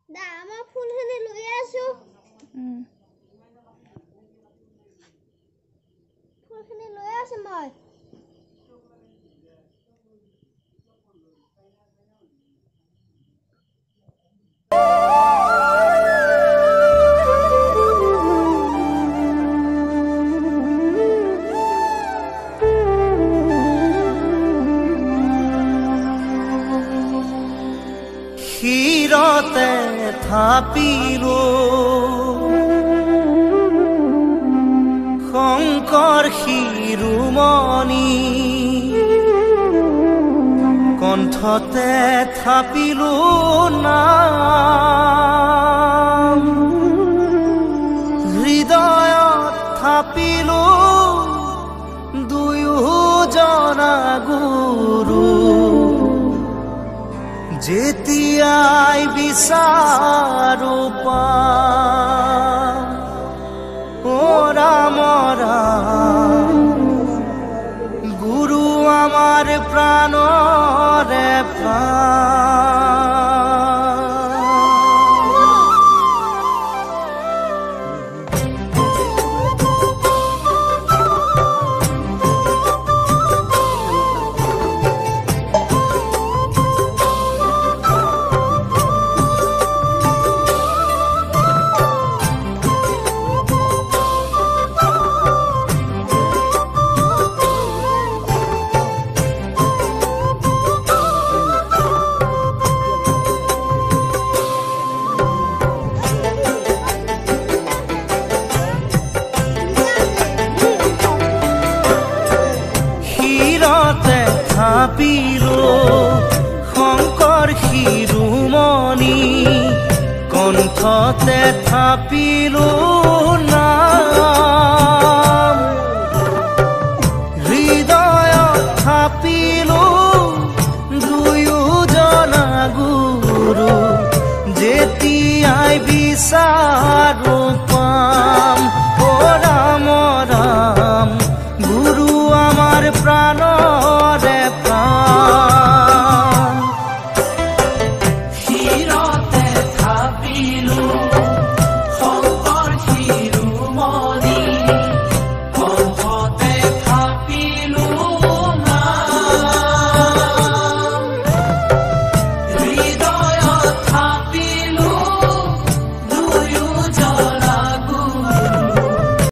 দা, মই ফুলখিনি লৈ আছো। ফুলখিনি লৈ আছো মই। শিৰতে থাপিলো শংকৰ শিৰোমণি, কণ্ঠতে থাপিলো নাম, হৃদয়ত থাপিলো দুয়োজনা গুৰু। যেতিয়াই বিচাৰো পাম, অ ৰাম ৰাম, গুৰু আমাৰ প্ৰাণৰে প্ৰাণ। শিৰতে থাপিলো শংকৰ শিৰোমণি, কণ্ঠতে থাপিলো